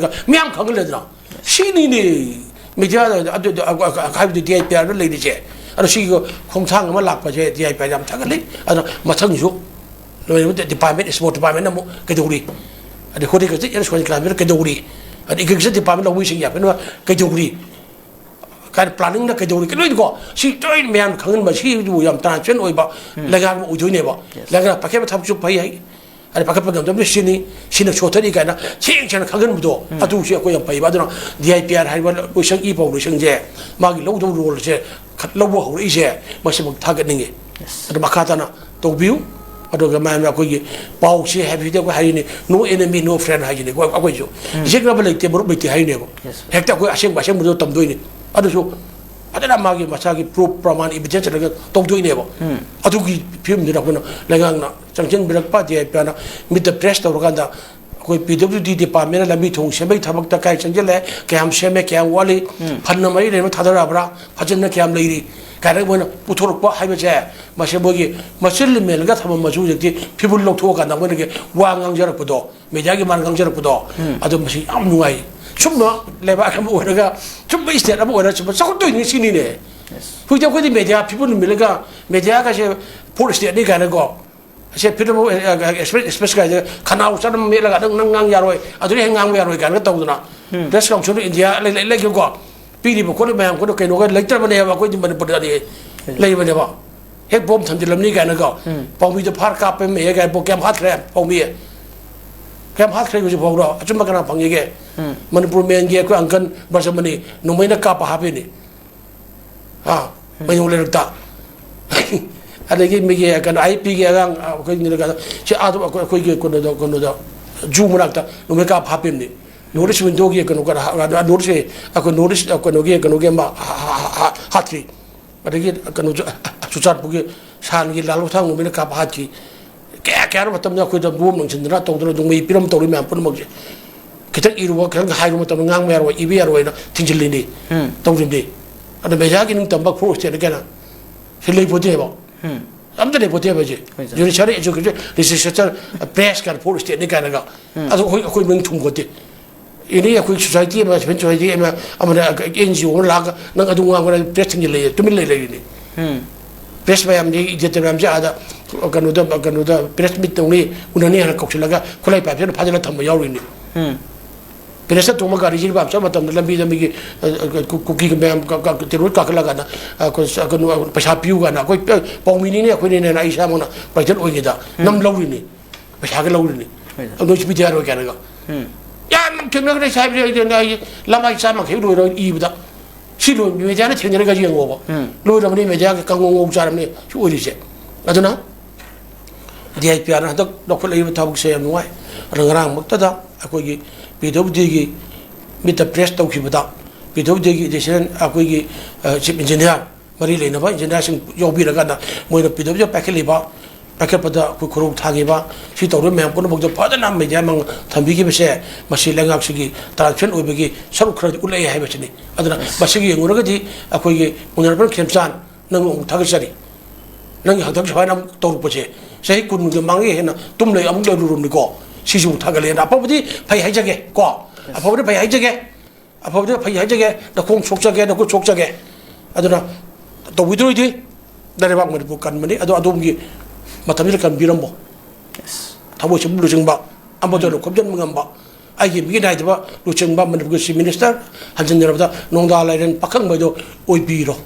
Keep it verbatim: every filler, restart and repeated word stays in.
ꯃꯌꯥꯝ ꯈꯪꯍꯜꯂꯦꯗꯅ꯫ ꯁꯤꯅꯤꯅꯦ ꯃꯦꯗꯤꯌꯥꯗ ꯑꯗꯨ ꯑꯗꯨ- ꯑ- ꯑ- ꯍꯥꯏꯕꯗꯤ ꯗꯤ ꯑꯥꯏ ꯄꯤ ꯑꯥꯔꯗ ꯂꯩꯔꯤꯁꯦ꯫ ꯑꯗꯣ ꯁꯤꯒꯤ ꯈꯣꯡꯊꯥꯡ ꯑꯃ ꯂꯥꯛꯄꯁꯦ ꯗꯤ ꯑꯥꯏ ꯄꯤ ꯑꯥꯔ ꯌꯥꯝ ꯊꯥꯒꯠꯂꯤ꯫ ꯑꯗꯣ ꯃꯊꯪꯁꯨ ꯂꯣꯏꯅꯃꯛ ꯗꯤꯄꯥꯔꯠꯃꯦꯟ, ꯏꯁꯄꯣꯔꯠ ꯗꯤꯄꯥꯔꯠꯃꯦꯟ ꯑꯃꯨꯛ ꯀꯩꯗꯧꯔꯤ, ꯑꯗꯩ ꯍꯣꯔꯇꯤꯀꯜꯆꯔ ꯑꯦꯟ ꯁꯣꯏꯜ ꯀ꯭ꯂꯥꯏꯃꯦꯠ ꯀꯩꯗꯧꯔꯤ, ꯑꯗꯩ ꯑꯦꯒ꯭ꯔꯤꯀꯜꯆꯔ ꯗꯤꯄꯥꯔꯠꯃꯦꯟ ꯂꯧꯃꯤꯁꯤꯡ ꯌꯥꯝ ꯀꯩꯅꯣ ꯀꯩꯗꯧꯔꯤ, ꯀꯥꯏꯅ ꯄ꯭ꯂꯥꯅꯤꯡꯅ ꯀꯩꯗꯧꯔꯤ ꯂꯣꯏꯅꯀꯣ꯫ ꯁꯤ ꯂꯣꯏ ꯃꯌꯥꯝ ꯈꯪꯍꯟꯕ, ꯁꯤꯕꯨ ꯌꯥꯝ ꯇ꯭ꯔꯥꯟꯁꯄꯦꯔꯦꯟ ꯑꯣꯏꯕ ꯂꯩꯉꯥꯛ ꯑꯃ ꯑꯣꯏꯗꯣꯏꯅꯦꯕ꯫ ꯂꯩꯉꯥꯛꯅ ꯄꯥꯏꯈꯠꯄ ꯊꯕꯛꯁꯨ ꯐꯩ ꯍꯥꯏ, ꯑꯗꯩ ꯄꯥꯏꯈꯠꯄ ꯉꯝꯗꯕꯅ ꯁꯤꯅꯤ, ꯁꯤꯅ ꯁꯣꯊꯔꯤ ꯀꯥꯏꯅ ꯁꯦꯡ ꯁꯦꯡꯅ ꯈꯪꯍꯟꯕꯗꯣ꯫ ꯑꯗꯨꯁꯨ ꯑꯩꯈꯣꯏ ꯌꯥꯝ ꯐꯩꯕ꯫ ꯑꯗꯨꯅ ꯗꯤ ꯑꯥꯏ ꯄꯤ ꯑꯥꯔ ꯍꯥꯏꯔꯤꯕ ꯂꯣꯏꯁꯪ ꯏ ꯐꯥꯎꯟꯗꯦꯁꯟꯁꯦ ꯃꯥꯒꯤ ꯂꯧꯗꯧꯕ ꯔꯣꯜꯁꯦ ꯂꯧꯕ ꯍꯧꯔꯛꯏꯁꯦ ꯃꯁꯤꯃꯛ ꯊꯥꯒꯠꯅꯤꯡꯉꯤ꯫ ꯑꯗꯨ ꯃꯈꯥ ꯇꯥꯅ ꯇꯧꯕꯤꯌꯨ꯫ ꯑꯗꯨꯒ ꯃꯌꯥꯝꯅ ꯑꯩꯈꯣꯏꯒꯤ ꯄꯥꯎꯁꯦ ꯍꯥꯏꯕꯁꯤꯗꯤ ꯑꯩꯈꯣꯏ ꯍꯥꯏꯔꯤꯅꯤ, "No enemy, no friend" ꯍꯥꯏꯁꯤꯅꯤ꯫ ꯑꯩꯈꯣꯏ- ꯑꯩꯈꯣꯏꯁꯨ ꯌꯦꯛꯅꯕ ꯂꯩꯇꯦ, ꯃꯔꯨꯞ ꯂꯩꯇꯦ ꯍꯥꯏꯔꯤꯅꯦꯕ꯫ ꯍꯦꯛꯇ ꯑꯩꯈꯣꯏ ꯑꯁꯦꯡꯕ ꯑꯁꯦꯡꯕꯗꯣ ꯇꯝꯗꯣꯏꯅꯤ꯫ ꯑꯗꯨꯁꯨ ꯐꯖꯅ ꯃꯥꯒꯤ ꯃꯁꯥꯒꯤ ꯄ꯭ꯔꯨꯐ, ꯄ꯭ꯔꯃꯥꯟ, ꯏꯕꯤꯗꯦꯟꯁ ꯂꯩꯔꯒ ꯇꯧꯗꯣꯏꯅꯦꯕ꯫ ꯑꯗꯨꯒꯤ ꯐꯤꯕꯝꯗꯨꯗ ꯑꯩꯈꯣꯏꯅ ꯂꯩꯉꯥꯛꯅ ꯆꯪꯁꯤꯟꯕꯤꯔꯛꯄ, ꯗꯤ ꯑꯥꯏ ꯄꯤ ꯑꯥꯔꯅ ꯃꯤꯠꯇ ꯄ꯭ꯔꯦꯁ ꯇꯧꯔꯀꯥꯟꯗ ꯑꯩꯈꯣꯏ ꯄꯤ ꯗꯕ꯭ꯂꯤꯎ ꯗꯤ ꯗꯤꯄꯥꯔꯠꯃꯦꯟꯅ ꯂꯝꯕꯤ ꯊꯣꯡ ꯁꯦꯝꯕꯒꯤ ꯊꯕꯛꯇ ꯀꯥꯏ ꯆꯪꯁꯤꯜꯂꯦ, ꯀꯌꯥꯝ ꯁꯦꯝꯃꯦ, ꯀꯌꯥꯝ ꯋꯥꯠꯂꯤ, ꯐꯟꯅ ꯃꯔꯤ ꯂꯩꯅꯕ ꯊꯥꯗꯔꯛꯑꯕ꯭ꯔꯥ, ꯐꯖꯅ ꯀꯌꯥꯝ ꯂꯩꯔꯤ ꯀꯥꯏꯅ ꯃꯣꯏꯅ ꯄꯨꯊꯣꯔꯛꯄ ꯍꯥꯏꯕꯁꯦ, ꯃꯁꯤ ꯃꯣꯏꯒꯤ ꯃꯆꯤꯟ ꯃꯦꯜꯂꯒ ꯊꯝꯃꯝꯃꯁꯨ ꯍꯧꯖꯤꯛꯇꯤ ꯐꯤꯕꯨꯜ ꯂꯧꯊꯣꯛꯑꯀꯥꯟꯗ ꯃꯣꯏꯅꯒꯤ ꯋꯥ ꯉꯥꯡꯖꯔꯛꯄꯗꯣ, ꯃꯦꯗꯤꯌꯥꯒꯤ ꯃꯥꯅ ꯉꯥꯡꯖꯔꯛꯄꯗꯣ, ꯑꯗꯣ ꯃꯁꯤ ꯌꯥꯝ ꯅꯨꯡꯉꯥꯏ꯫ ꯁꯨꯝꯕ ꯂꯩꯕꯥꯛ ꯑꯃ ꯑꯣꯏꯔꯒ, ꯁꯨꯝꯕ ꯏꯁꯇꯦꯠ ꯑꯃ ꯑꯣꯏꯔꯒ ꯁꯨꯝꯕ ꯆꯥꯎꯈꯠꯇꯣꯏꯅꯤ ꯁꯤꯅꯤꯅꯦ꯫ ꯍꯧꯖꯤꯛꯇꯤ ꯑꯩꯈꯣꯏꯗꯤ ꯃꯦꯗꯤꯌꯥ ꯐꯤꯕꯨꯜ ꯃꯦꯜꯂꯒ ꯃꯦꯗꯤꯌꯥꯒꯁꯦ ꯐꯣꯔ ꯏꯁꯇꯦꯠꯅꯤ ꯀꯥꯏꯅꯀꯣ, ꯑꯁꯦ ꯐ꯭ꯔꯤꯗꯝ ꯑꯣꯐ ꯑꯦꯛꯁꯄ꯭ꯔꯦꯁ ꯀꯥꯏꯁꯦ ꯈꯅꯥꯎ ꯆꯅꯝ ꯃꯦꯠꯂꯒ ꯅꯪ ꯅꯪ ꯉꯥꯡ ꯌꯥꯔꯣꯏ, ꯑꯗꯨꯗꯤ ꯍꯦꯟꯅ ꯉꯥꯡꯕ ꯌꯥꯔꯣꯏ ꯀꯥꯏꯅꯒ ꯇꯧꯗꯅ, ꯄ꯭ꯔꯦꯁ ꯀꯥꯎꯟꯁꯤꯜ ꯑꯣꯐ ꯏꯟꯗꯤꯌꯥ ꯂꯩ- ꯂꯩ- ꯂꯩꯈꯤꯕꯀꯣ꯫ ꯄꯤꯔꯤꯕ ꯈꯣꯠꯂꯤꯕ ꯃꯌꯥꯝ ꯈꯣꯠꯂꯤꯕ ꯀꯩꯅꯣꯒ ꯂꯩꯇ꯭ꯔꯕꯅꯦꯕ ꯑꯩꯈꯣꯏꯗꯤ ꯃꯅꯤꯄꯨꯔꯗꯗꯤ꯫ ꯂꯩꯕꯅꯦꯕ꯫ ꯍꯦꯛ ꯕꯣꯝ ꯊꯝꯖꯤꯜꯂꯝꯅꯤ ꯀꯥꯏꯅꯀꯣ꯫ ꯄꯥꯎꯃꯤꯗꯣ ꯐꯥꯔ ꯀꯥꯞꯄ ꯃꯦ ꯀꯥꯏꯅ ꯀꯌꯥꯝ ꯍꯥꯠꯈ꯭ꯔꯦ ꯄꯥꯎꯃꯤ? ꯀꯌꯥꯝ ꯍꯥꯠꯈ꯭ꯔꯦ ꯍꯧꯖꯤꯛ ꯐꯥꯎꯗ? ꯑꯆꯨꯝꯕ ꯀꯅꯥ ꯐꯪꯉꯤꯒꯦ? ꯃꯅꯤꯄꯨꯔ ꯃꯦꯟꯒꯤ ꯑꯩꯈꯣꯏ ꯑꯪꯀꯜ ꯕ꯭ꯔꯖꯃꯅꯤ ꯅꯣꯡꯃꯩꯅ ꯀꯥꯞꯄ ꯍꯥꯞꯄꯤꯅꯤ꯫ ꯑꯥ, ꯃꯌꯣꯡ ꯂꯩꯔꯛꯇ꯫ ꯑꯗꯒꯤ ꯃꯤꯒꯤ ꯀꯩꯅꯣ, ꯑꯥꯏ ꯄꯤꯒꯤ ꯑꯉꯥꯡ, ꯑꯩꯈꯣꯏ ꯁꯤ ꯑꯥꯗ ꯑꯩꯈꯣꯏ- ꯑꯩꯈꯣꯏꯒꯤ ꯀꯩꯅꯣꯗ, ꯀꯩꯅꯣꯗ, ꯖꯨ ꯃꯅꯥꯛꯇ ꯅꯣꯡꯃꯩ ꯀꯥꯞꯄ ꯍꯥꯞꯄꯤꯕꯅꯤ꯫ ꯅꯣꯔꯠ ꯏꯁ ꯋꯤꯟꯗꯣꯒꯤ ꯀꯩꯅꯣ, ꯀꯩꯅꯣ, ꯅꯣꯔꯠ ꯏꯁ, ꯑꯩꯈꯣꯏ ꯅꯣꯔꯠ ꯏꯁ ꯀꯩꯅꯣꯒꯤ, ꯀꯩꯅꯣꯒꯤ ꯑꯃ ꯍꯥ-, ꯍꯥ-, ꯍꯥ-, ꯍꯥ-, ꯍꯥꯠꯈ꯭ꯔꯤ꯫ ꯑꯗꯒꯤ ꯀꯩꯅꯣ, ꯆꯨ-, ꯆꯨꯔꯆꯥꯟꯄꯨꯔꯒꯤ ꯁꯥꯟꯒꯤ ꯂꯥꯜ ꯂꯧꯊꯥꯡ ꯅꯣꯡꯃꯩꯅ ꯀꯥꯞꯄ ꯍꯥꯠꯈꯤ꯫ ꯀꯌꯥ ꯀꯌꯥꯅꯣ ꯃꯇꯝꯗ ꯑꯩꯈꯣꯏꯗ ꯕꯣꯝ ꯂꯪꯁꯤꯟꯗꯅ ꯇꯧꯗꯅ ꯅꯣꯡꯃꯩ ꯄꯤꯔꯝ ꯇꯧꯔꯤ ꯃꯌꯥꯝ ꯄꯨꯝꯅꯃꯛꯁꯦ꯫ ꯈꯤꯇꯪ ꯏꯔꯨꯕ, ꯈꯤꯇꯪ ꯍꯥꯏꯔꯨꯕ ꯃꯇꯝꯗ ꯉꯥꯡꯕ ꯌꯥꯔꯣꯏ, ꯏꯕ ꯌꯥꯔꯣꯏꯅ ꯊꯤꯡꯖꯤꯜꯂꯤꯅꯤ꯫ ꯇꯧꯔꯤꯕꯅꯤ꯫ ꯑꯗ ꯃꯦꯖꯥꯒꯤ ꯅꯤꯡꯇꯝꯕ ꯐꯣꯔ ꯏꯁꯇꯦꯠꯅ ꯀꯩꯅꯣ? ꯁꯤ ꯂꯩꯄꯣꯠꯇꯦꯕ꯫ ꯑꯝꯇ ꯂꯩꯄꯣꯠꯇꯦꯕ ꯍꯧꯖꯤꯛ꯫ ꯍꯣꯏ, ꯁꯥꯔ꯫ ꯖꯨꯗꯤꯁꯤꯌꯔꯤ, ꯑꯦꯛꯖꯤꯀ꯭ꯌꯨꯇꯤꯚ, ꯂꯦꯖꯤꯁꯂꯦꯆꯔ, ꯄ꯭ꯔꯦꯁ ꯀꯥꯏꯅ ꯐꯣꯔ ꯏꯁꯇꯦꯠꯅꯤ ꯀꯥꯏꯅꯒ꯫ ꯑꯗꯨ ꯑꯩꯈꯣꯏ, ꯑꯩꯈꯣꯏ ꯃꯅꯨꯡ ꯊꯨꯡꯄꯣꯠꯇꯦ꯫ ꯑꯦꯅꯤ ꯑꯩꯈꯣꯏ ꯁꯣꯁꯥꯏꯇꯤ ꯑꯃ, ꯁꯤꯚꯤꯜ ꯁꯣꯁꯥꯏꯇꯤ ꯑꯃ, ꯑꯃꯅ, ꯑꯦꯟ ꯖꯤ ꯑꯣ ꯑꯃ ꯂꯥꯛꯑꯒ ꯅꯪ ꯑꯗꯨ ꯉꯥꯡꯕꯗ ꯄ꯭ꯔꯦꯁ ꯊꯤꯡꯖꯤꯜꯂꯛꯑꯦ, ꯇꯨꯃꯤꯟ ꯂꯩ ꯂꯩꯔꯤꯅꯤ꯫ ꯎꯝ꯫ ꯄ꯭ꯔꯦꯁ ꯃꯌꯥꯝꯁꯤ, ꯏꯗꯤꯇꯔ ꯃꯌꯥꯝꯁꯤ ꯑꯥꯗ ꯀꯩꯅꯣꯗ, ꯀꯩꯅꯣꯗ ꯄ꯭ꯔꯦꯁ ꯃꯤꯠ ꯇꯧꯅꯤ, ꯎꯅꯅꯤ ꯍꯥꯏꯅ ꯀꯧꯁꯤꯜꯂꯒ ꯈꯨꯠꯂꯥꯏ ꯄꯥꯏꯞꯁꯤꯅ ꯐꯥꯖꯤꯜꯂ ꯊꯝꯕ ꯌꯥꯎꯔꯤꯅꯤ꯫ ꯎꯝ꯫ ꯄ꯭ꯔꯦꯁꯇ ꯇꯣꯡꯕ ꯒꯥꯔꯤꯁꯤ ꯂꯝꯕꯤ ꯂꯝꯕꯤꯒꯤ, ꯑ, ꯑ, ꯀꯨ-, ꯀꯨꯀꯤꯒ ꯃꯌꯥꯝ ꯀ-, ꯀ-, ꯇꯦꯔꯣꯔ ꯀꯥꯈꯠꯂꯀꯥꯟꯗ, ꯑ, ꯑꯩꯈꯣꯏ ꯁ-, ꯀꯩꯅꯣ, ꯄꯩꯁꯥ ꯄꯤꯌꯨ ꯀꯥꯏꯅ ꯑꯩꯈꯣꯏ ꯄ-, ꯄꯥꯎꯃꯤꯅꯤꯅꯦ ꯑꯩꯈꯣꯏꯅꯤꯅꯦꯅ ꯑꯩ ꯏꯁꯥꯃꯛꯅ ꯄ꯭ꯔꯥꯏꯚꯦꯠ ꯑꯣꯏꯉꯩꯗ ꯎꯝ꯫ ꯅꯝ ꯂꯧꯔꯤꯅꯤ, ꯄꯩꯁꯥꯒ ꯂꯧꯔꯤꯅꯤ꯫ ꯍꯣꯏꯅꯦ꯫ ꯑꯗꯨ ꯅꯣꯏꯁꯨ ꯄꯤꯗꯦ ꯍꯥꯏꯔꯣꯏ ꯀꯥꯏꯅꯒ꯫ ꯎꯝ꯫ ꯌꯥꯝ ꯊꯦꯡꯅꯈ꯭ꯔꯦ ꯁꯥꯍꯦꯕ, ꯑꯩ, ꯑꯩ ꯂꯃꯥꯏ ꯆꯥꯝꯃꯈꯩ ꯂꯣꯏꯔꯣꯏ ꯏꯕꯗ꯫ ꯁꯤ ꯂꯣꯏ ꯃꯦꯗꯤꯌꯥꯅ ꯊꯦꯡꯅꯔꯒ ꯌꯦꯡꯉꯣꯕ꯫ ꯎꯝ꯫ ꯂꯣꯏꯔꯕꯅꯤ, ꯃꯦꯗꯤꯌꯥꯒꯤ ꯀꯥꯡꯉꯧ ꯉꯧ ꯆꯥꯔꯕꯅꯤ꯫ ꯁꯤ ꯑꯣꯏꯔꯤꯁꯦ꯫ ꯑꯗꯨꯅ ꯗꯤ ꯑꯥꯏ ꯄꯤ ꯑꯥꯔꯅ ꯍꯟꯗꯛ ꯂꯧꯈꯠꯂꯛꯏꯕ ꯊꯕꯛꯁꯦ ꯌꯥꯝ ꯅꯨꯡꯉꯥꯏ꯫ ꯑꯗꯣ ꯉꯔꯥꯡꯃꯛꯇꯗ ꯑꯩꯈꯣꯏꯒꯤ ꯄꯤ ꯗꯕ꯭ꯂꯤꯎ ꯗꯤꯒꯤ ꯃꯤꯠꯇ ꯄ꯭ꯔꯦꯁ ꯇꯧꯈꯤꯕꯗ, ꯄꯤ ꯗꯕ꯭ꯂꯤꯎ ꯗꯤꯒꯤ ꯑꯦꯗꯤꯁꯅꯦꯜ ꯑꯩꯈꯣꯏꯒꯤ, ꯑ, ꯆꯤꯐ ꯏꯟꯖꯤꯅꯤꯌꯥꯔ, ꯃꯔꯤ ꯂꯩꯅꯕ ꯏꯟꯖꯤꯅꯤꯌꯥꯔꯁꯤꯡ ꯌꯥꯎꯕꯤꯔꯀꯥꯟꯗ ꯃꯣꯏꯅ ꯄꯤ ꯗꯕ꯭ꯂꯤꯎ ꯗꯤꯗ ꯄꯥꯏꯈꯠꯂꯤꯕ, ꯄꯥꯏꯈꯠꯄꯗ ꯑꯩꯈꯣꯏ ꯈꯨꯔꯧ ꯊꯥꯈꯤꯕ, ꯁꯤ ꯇꯧꯔꯤꯕ ꯃꯌꯥꯝ ꯄꯨꯝꯅꯃꯛꯇ ꯐꯖꯅ ꯃꯦꯗꯤꯌꯥ ꯃꯥꯡ ꯊꯝꯕꯤꯈꯤꯕꯁꯦ, ꯃꯁꯤ ꯂꯩꯉꯥꯛꯁꯤꯒꯤ ꯇ꯭ꯔꯥꯟꯁꯄꯦꯔꯦꯟ ꯑꯣꯏꯕꯒꯤ ꯁꯔꯨꯛ ꯈꯔꯗꯤ ꯎꯠꯂꯛꯑꯦ ꯍꯥꯏꯕꯁꯤꯅꯤ꯫ ꯑꯗꯨꯅ ꯃꯁꯤꯒꯤ ꯌꯦꯡꯉꯨꯔꯒꯗꯤ ꯑꯩꯈꯣꯏꯒꯤ ꯑꯣꯅꯔꯦꯕꯜ ꯈꯦꯝꯆꯥꯟ, ꯅꯪ ꯑꯃꯨꯛ ꯊꯥꯒꯠꯆꯔꯤ꯫ ꯅꯪꯒꯤ ꯍꯟꯗꯛ ꯁꯨꯃꯥꯏꯅ ꯑꯃꯨꯛ ꯇꯧꯔꯛꯄꯁꯦ, ꯆꯍꯤ ꯀꯨꯟꯒꯤ ꯃꯃꯥꯡꯒꯤ ꯍꯦꯟꯅ ꯇꯨꯝ ꯂꯩ ꯑꯃꯨꯛ ꯂꯩꯔꯨꯔꯕꯅꯤꯀꯣ꯫ ꯁꯤꯁꯨ ꯑꯃꯨꯛ ꯊꯥꯒꯠꯂꯦꯅ꯫ ꯑꯐꯕꯗꯤ ꯐꯩ ꯍꯥꯏꯖꯒꯦ ꯀꯣ꯫ ꯑꯐꯕꯗꯤ ꯐꯩ ꯍꯥꯏꯖꯒꯦ꯫ ꯑꯐꯕꯗꯤ ꯐꯩ ꯍꯥꯏꯖꯒꯦ꯫ ꯅꯈꯣꯡ ꯁꯣꯛꯆꯒꯦ, ꯅꯈꯨꯠ ꯁꯣꯛꯆꯒꯦ꯫ ꯑꯗꯨꯅ ꯇꯧꯕꯤꯗ꯭ꯔꯣꯏꯗꯤ ꯂꯩꯕꯥꯛ ꯃꯅꯤꯄꯨꯔ ꯀꯟꯕꯅꯤ꯫ ꯑꯗꯣ ꯑꯗꯣꯝꯒꯤ ꯃꯇꯝꯁꯤꯗ ꯀꯟꯕꯤꯔꯝꯃꯣ꯫ ꯊꯃꯣꯏ ꯁꯦꯡꯕ ꯂꯨꯆꯤꯡꯕ, ꯑꯃꯠꯇ ꯑꯣꯏꯅ ꯈꯣꯝꯖꯤꯟꯕ ꯉꯝꯕ, ꯑꯩꯒꯤ ꯃꯤꯠ ꯅꯥꯏꯗꯕ ꯂꯨꯆꯤꯡꯕ ꯃꯅꯤꯄꯨꯔꯒꯤ ꯆꯤꯐ ꯃꯤꯅꯤꯁꯇꯔ, ꯍꯟꯖꯤꯟꯖꯔꯕꯗ ꯅꯣꯡꯗꯥ ꯂꯥꯏꯔꯦꯟ ꯄꯥꯈꯪꯕ ꯍꯥꯏꯗꯣ ꯑꯣꯏꯕꯤꯔꯣ꯫